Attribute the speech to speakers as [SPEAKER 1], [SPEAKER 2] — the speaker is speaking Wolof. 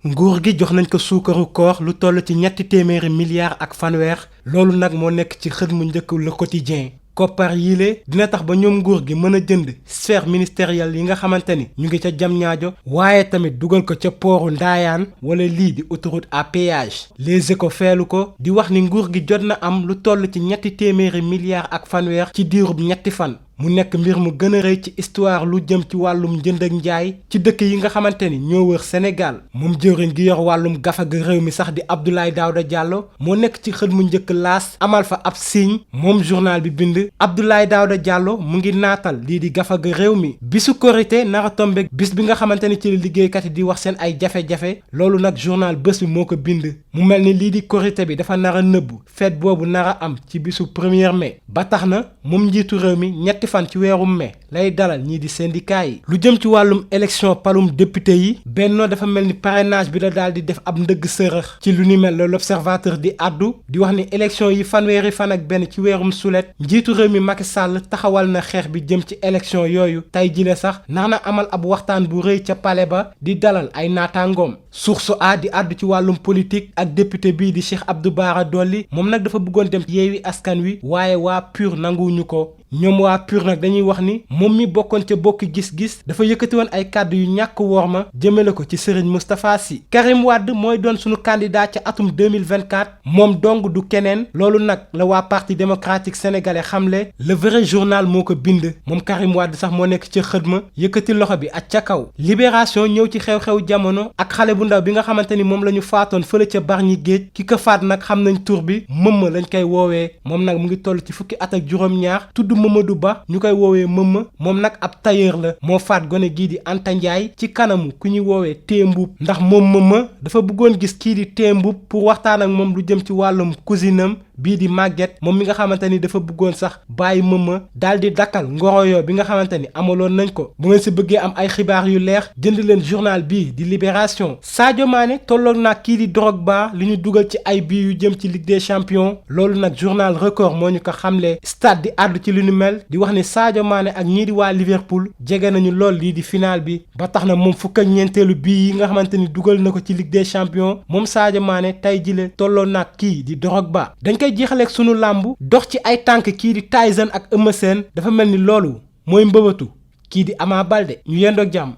[SPEAKER 1] nguur gi jox nañ ko suukaru koor lu toll ci ñetti téeméeri milliards ak fanweer loolu nag moo nekk ci xët mu njëkk Le Quotidien koppar yile dina tax ba ñoom nguur gi mën a jënd sphère ministérielle yi nga xamante ni ñu ngi ca Diamniadio waaye tamit dugal ko ca pooru Ndayane wala lii di autoroute à péage Les Échos feelu ko di wax ni nguur gi jot na am lu toll ci ñetti téeméeri milliards ak fanweer ci diirub ñetti fan mu nekk mbir mu gën a rëy ci histoire lu jëm ci wàllum jënd ak njaay ci dëkk yi nga xamante ni ñoo wër Sénégal moom jëwriñ gi yor wàllum gafaga réew mi sax di Abdoulaye Daouda Diallo moo nekk ci xët mu njëkk L'As amal fa ab signe moom journal bi bind Abdoulaye Daouda Diallo mu ngi naatal lii di gafaga réew mi bisu korité nara tombe bis bi nga xamante ni ci la liggéeykat yi di wax seen ay jafe-jafe loolu nag journal bés bi moo ko bind mu mel ni lii di korité bi dafa nar a nëbbu fête boobu nar a am ci bisu 1er mai ba tax na moom njiitu réew mi ñetti fan ci weerum mai lay dalal ñii di syndicat yi lu jëm ci wàllum élection palum député yi Benno dafa mel ni parrainage bi la daal di def ab ndëgg sërëx ci lu ni mel la L'Observateur di addu di wax ni élection yi fanweeri fan ak benn ci weerum sulet njiitu réew mi Macky Sall taxawal na xeex bi jëm ci élection yooyu tey jile sax nar na amal ab waxtaan bu rëy ca palais ba di dalal ay naataangoom Source A di addu ci wàllum politique ak député bii di Cheikh Abdou Bara Dolly moom nag dafa bëggoon dem Yewwi Askan Wi waaye waa PUR nanguwuñu ko ñoom waa PUR nag dañuy wax ni moom mi bokkoon ca bokk gis-gis dafa yëkkati woon ay kàddu yu ñàkk worma jëmale ko ci Serigne Moustapha Sy Karim Wade mooy doon sunu candidat ca atum 2024 moom dong du keneen loolu nag la waa parti démocratique sénégalais xamle le vrai journal moo ko bind moom Karim Wade sax moo nekk ca xëdma yëkkati loxo bi ak ca kaw Libération ñëw ci xew-xew jamono ak xale bu ndaw bi nga xamante ni moom la ñu faatoon fële ca Bargny Géej ki ko faat nag xam nañ tur bi Mëmma lañ koy woowee moom nag mu ngi toll ci fukki at ak juróom-ñaar tudd Mamadou Ba ñu koy woowee Mëmma moom nag ab tailleur la moo faat gone gii di Anta Ndiaye ci kanamu ku ñuy woowee Téembuub ndax moom Mëmma dafa bëggoon gis kii di Téembuub pour waxtaan ak moom lu jëm ci wàllum cousinam bii di Maguette moom mi nga xamante ni dafa bëggoon sax bàyyi Mëmma daal di dakkal ngoroyoo bi nga xamante ni amaloon nañ ko bu ngeen si bëggee am ay xibaar yu leer jënd leen journal bii di Libération Sadio Mané tolloon nag kii di Drogba li ñu dugal ci ay bii yu jëm ci Ligue des Champions loolu nag journal Record moo ñu ko xamle stade di àddu ci lu ñu mel di wax ni Sadio Mané ak ñii di waa Liverpool jege nañu lool lii di final bi ba tax na moom fukk ak ñeenteelu bii yi nga xamante ni dugal na ko ci Ligue des Champions moom Sadio Mané tey jile tolloon nag kii di Drogba dañ koy jeexaleeg sunu làmb dox ci ay tànk kii di Tyson ak Eumeu Sène dafa mel ni loolu mooy mbëbëtu kii di Ama Baldé ñu yendoog jàmm